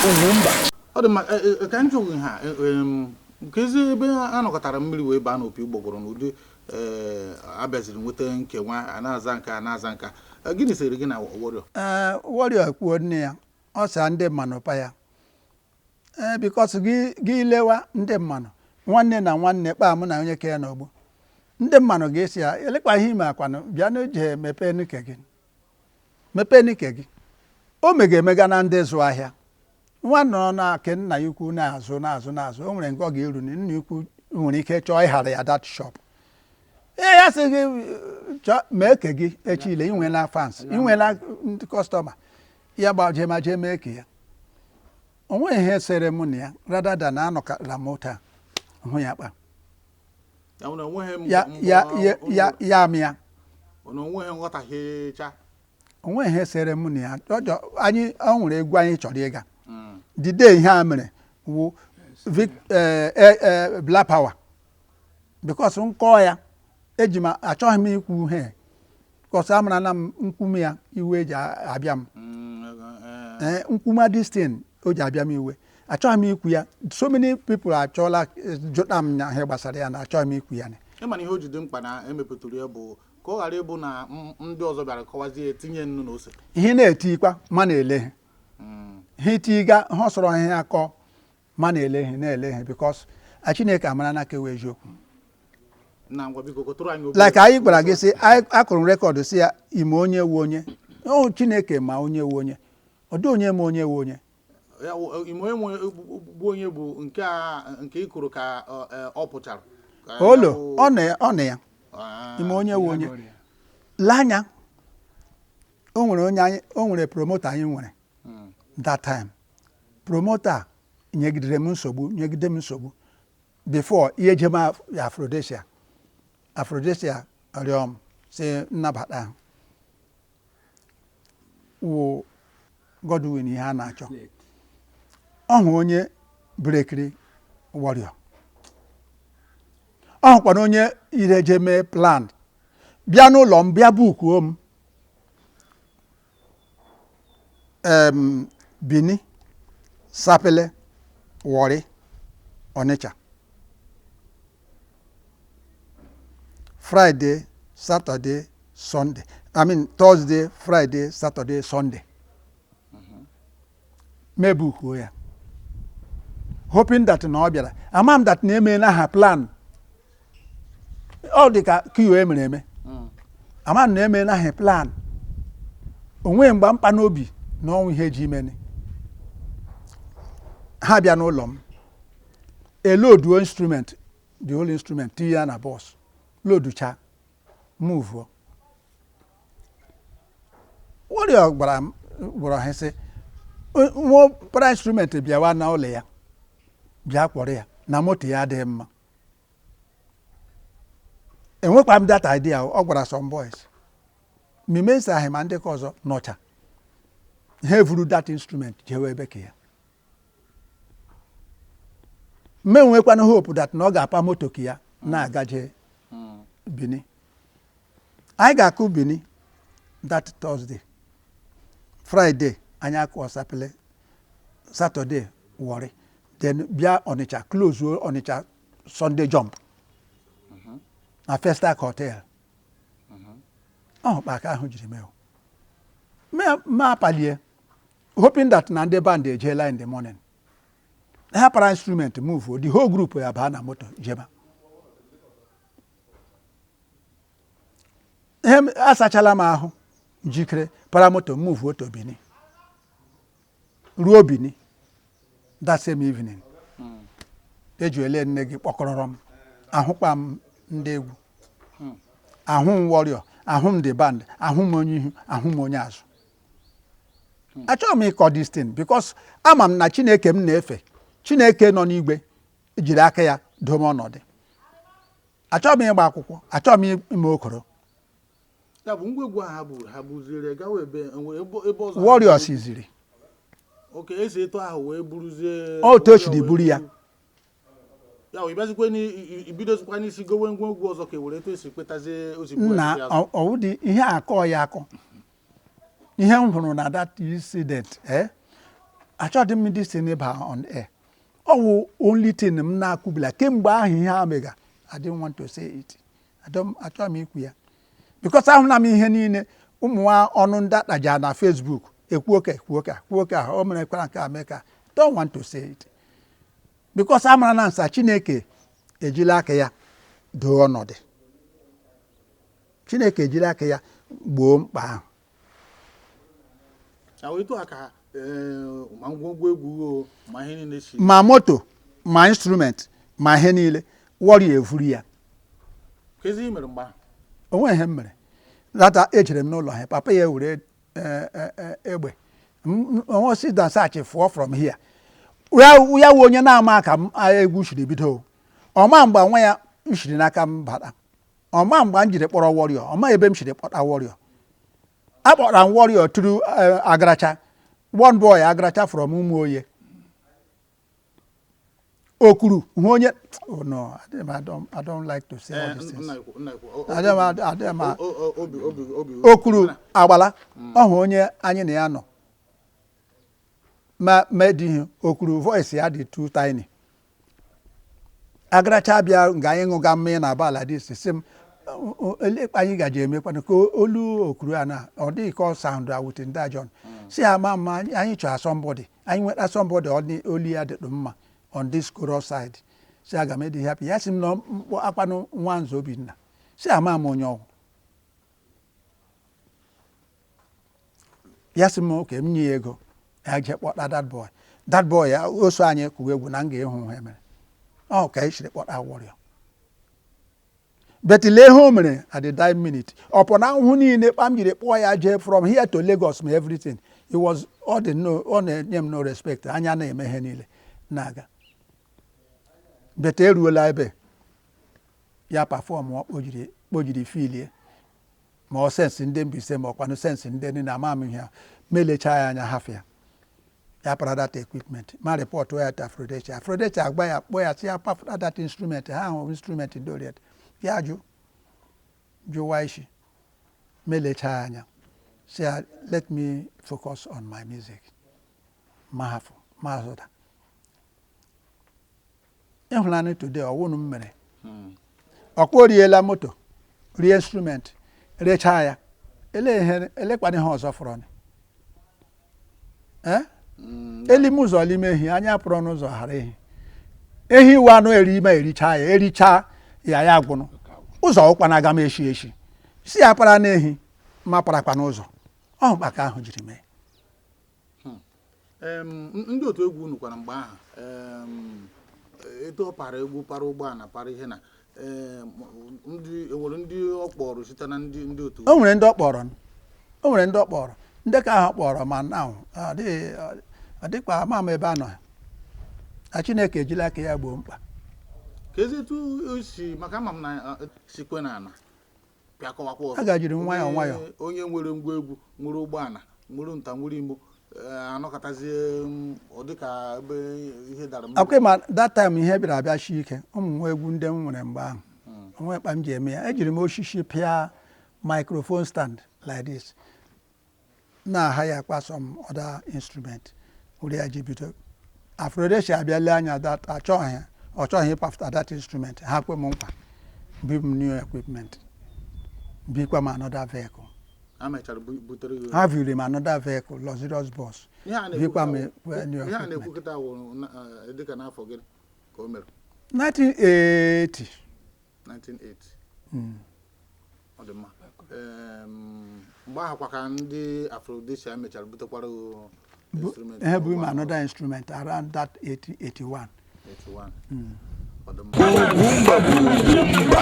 Ugwumba. Ọ dị mma. Ka m jụọ gị ha, nkezi ebe a nọkọtara mmiri wee baa n'opi ụgbọgụrụ n'ụdị abịaziri nweta nkewa, a na-aza nka, a na-aza nka. Gịnị sere gị na Warrior? Ee, Warrior kwuo nne ya, ọ sa ndị mmanụ pa ya. Ee, because gị lewa ndị mmanụ nwanne na nwanne kpaa mụ na onye ke ya n'ogbo, ndị mmanụ ga-esi ya elekwa ihe ime akwanụ bịa n'oje mepee n'ike gị, mepee n'ike gị. O mega emega na ndị zụ ahịa, nwa nọ na ke nna ya ukwu na-azụ na-azụ na-azụ, o nwere nke ọ ga-eru na nna ukwu nwere ike chọọ ịghara ya that shop. Ee, ya sị gị chọọ mee ke gị echile, inwela fans, inwela ndị customer, ya gbaje ma jee mee ke ya. O nweghị ihe sere mụ na ya rather than anọkara m taa hụ ya kpa. Ya nwere onweghị ya ya ya ya ya amị ya. Na onweghị nghọtahiecha. O nweghị ihe sere mụ na ya. Ọjọọ anyị, o nwere egwu anyị chọrọ ịga. The day ihe a mere wụ Black Power, because nkọ ya eji m achọghị m ikwu ihe, because amarala m nkwume ya iwe eji abịa m. Ee, nkwuma this thing o ji abịa m iwe, achọghị m ikwu ya. So many people achọọla jụta m na ihe gbasara ya na achọghị m ikwu ya. Ịma na ihe o ji dị mkpa na emepụtara ya bụ ka ọ ghara ịbụ na ndị ọzọ bịara kọwazie tinye nnu na ose. Ihe na-etikwa ma na-ele ha, ha itiga ha sọrọ ihe akọ ma na-ele ha, na-ele ha, because a Chineke amara na kewa eziokwu. Na ngwa, biko, kọtụrụ anyị obere. Like anyị gwara gị sị anyị akụrụ record si ya ime onye wu onye o Chineke ma onye wu onye, ọ dị onye ma onye wu onye. Ya ime onye bụ onye bụ nke a nke ị kụrụ ka ọ pụchara. Ka olo ya bụ- ọ na ya, ọ na ya. Ime onye wu onye lee anya, o nwere onye anyị, o nwere promoter anyị nwere that time. Promoter nyegidere m nsogbu, nyegide m nsogbu before ihe jem Afrodisia. Afrodisia rịọ m si nnabata ahụ wụ Godwin ihe a na-achọ. Ọ hụ onye breakiri Warrior, ọ hụkwana onye ire je mee plan bịa n'ụlọ m, bịa bookuo m Benin, Sapele, Warri, Onitsha, Friday, Saturday, Sunday, I mean Thursday, Friday, Saturday, Sunday. Mee bookuo ya hoping that na ọ bịara. Ama m that na emeela ha plan, ọ dị ka kiyo emere eme. Ama m na emeela ha plan, onwe mgbe mkpa n'obi na ọnwụ ihe eji imeni. Ha bịa n'ụlọ m, eloaduo instrument, the whole instrument, tinye ya na bus, loaducha, moveuo. Warrior gwara m, gwara ha sị nwa para instrument bịawa n'ụlọ ya, bịa kpọrọ ya na moto ya adịghị mma. Enwekwa m that idea. Ọ gwara some boys mimesa ahụ ma ndị ka ọzọ nọcha, ha evuru that instrument jewe ebe ka ya mme. Nwekwana hope that na ọ ga-apa moto ka ya na-agaje Benin. Anyị ga-akụ Benin that Thursday, Friday anyị akụ Sapele, Saturday Warri, then bịa Onitsha, close Onitsha Sunday jump na Festac Hotel. Ọ hụkpa aka ahụ jiri mee o. Ma apalie hoping that na ndị band ejeela in the morning, ha para instrument, move the whole group ya baa na moto jeba. Ihe asachala m ahụ, njikere, para moto, move to Benin. Ruo Benin that same evening, eji ele nne gị kpọkọrọrọ m, ahụkwa m ndị egwu, ahụ m Warrior, ahụ m the band, ahụ m onye ihu, ahụ m onye azụ. Achọghị m ịkọ this thing because ama m na Chineke m na-efe, Chineke nọ n'igwe, jiri aka ya dome ọnọdụ. Achọghị m ịgba akwụkwọ, achọghị m ime okoro. Ya bụ ngwa egwu ahụ ha buru, ha buziere gawa ebe enwere ebe ọzọ ha Warrior siziri. Oke esi etu ahụ wee buruzie. Otu o siri buru ya. Ya wee bịazikwe ibidozikwa n'isi gowe ngwa egwu ọzọ ka e were etu esi kwetazie ozigbo. Nna, ọwụdị ihe akọ ya akọ. Ihe m hụrụ na that incident, eh? Achọghị m this thing ịba on air. Ọ wụ only thing m na-akwubila kemgbe ahụ ihe a mega. I didn't want to say it. I don't, achọghị m ikwu ya because ahụla m ihe niile ụmụ nwa ọnụ ndị akpaja na Facebook ekwu oke, ekwu oke, ekwu oke ahụ o mere kwara nke a mee ka. Don't want to say it because amara na nsa Chineke ejila aka ya doo ọnọdụ. Chineke ejila aka ya gboo mkpa ahụ. Na etu a ka ma ngwongwo egwu o, ma ihe niile si Ma moto, ma instrument, ma ihe niile, Warrior evuru ya. Kezi ihe mere mgbe ahụ? Onwe ihe m mere lata. Ejere m n'ụlọ ha, papa ya were egbe onwe si dansachi fụọ from here. Ya ya wụ onye na-ama ka m egwu siri bido. Ọma mgbe nwa ya m siri n'aka m bata, ọma mgbe m jiri kpọrọ Warrior, ọma ebe m siri kpọta Warrior. Akpọrọ m Warrior tụrụ Agaracha, one boy Agaracha from Ụmụoye Okuru hụ onye. Oh no, I don't like to say all these things. Nna ikwu, nna ikwu. Adịm Obi obi obi. Okuru agbala ọhụ onye anyị na ya nọ ma medighị Okuru, voice ya dị too tiny. Agaracha bịa nga anyị ṅụga mmanya na bala dis, sị m elekpa anyị gaji emekwanụ ka olu Okuru a na ọ dịghị ka ọ sound awute ndị John si ya ma mma. Anyị chọrọ somebody, anyị nweta somebody olu ya dịtụ mma on this chorus side, si aga m edi happy. Ya sị m na mkpọ akpanụ nwa nze Obinna, si ama m onye ọgwụ. Ya sị m oke m nye ya ego ya jee kpọta that boy. That boy ya o so anyị kwuo egwu na m ga-ịhụ ihe mere ọ ka anyị siri kpọta Warrior. But lee ihe o mere at the dying minute. Ọpọ na ahụhụ niile kpam jiri kpọọ ya jee from here to Lagos, ma everything, it was ọ dị no, ọ na-enye m no respect, anya na-eme ihe niile na-aga. But eruola ebe ya perform, ọ kpojiri filie ma ọ sense ndị Mbaise, ma ọkwanụ sense ndị niile ama m ihe a. Melechaa ya anya, hafụ ya, ya para that equipment, ma report ya to Afrodeche. Afrodeche agba ya, kpọọ ya, sị ya pafụta that instrument. Ha hụ instrument ndị Orient, ya jụ, jụwa isi. Melechaa ya anya, sị ya let me focus on my music. Ma hafụ, ma zụta ịhụlanụ today ọwụnụ m mere. Ọkwa o riela moto, rie instrument, rechaa ya. Ele ihe elekwana ihe ọzọ fọrọ ni? Ee, elime ụzọ lime ehi anya pụrụ n'ụzọ ghara ehi. Ehi iwe anụ eri ma erichaa ya, erichaa ya, ya gwụnụ ụzọ ụkwana aga m eshi eshi si ya para n'ehi ma parakwa n'ụzọ ọ mkpa ahụ jiri mee. Ndị otu egwu unu kwara mgbe ahụ, etu ọ para egwu, para ụgbọala, para ihe na ndị enwere ndị ọ kpọrọ site na ndị otu? O nwere ndị ọ kpọrọ, o nwere ndị ọ kpọrọ, ndị ka ahụ kpọrọ ma na ọ dịghị, ọ dịkwa ama m ebe a nọ na Chineke ejila aka ya gboo mkpa. Ka ezi etu o si, maka ama m na sikwe na ana pịakọwakwa ọzọ. A gajiri nwayọọ nwayọọ. Onye nwere ngwa egwu, nwere ụgbọala, nwere nta, nwere imo, anọkọtazie ọ dịka ebe ihe dara mmiri. Akwa ma that time ihe bịara abịa shi ike. Ụmụ nwa egwu ndị m nwere mgbe ahụ, onwe mkpa m ji eme ya. Ejiri m osisi pịa microphone stand like this, na-aha ya akpa some other instrument were ya ji bido. Afrodeshi abịa lee anya that achọghị, ọ chọghị ịpafụta that instrument. Ha kwe m nkwa bi m new equipment, bikwa m another vehicle. Ha mechara butere gị? Ha viri m another vehicle, luxurious bus. Ihe a na-ekwu bikwa m new ihe a na-ekwu equipment. Kịta wụ dịka n'afọ gịnị ka o mere? 1980. 1980. Ọ dị mma. Mgbe ahụ kwa ka ndị Afrodesia mechara butekwara gị instrument? Ha bu m another instrument around that 80, 81. 81. Ọ dị mma.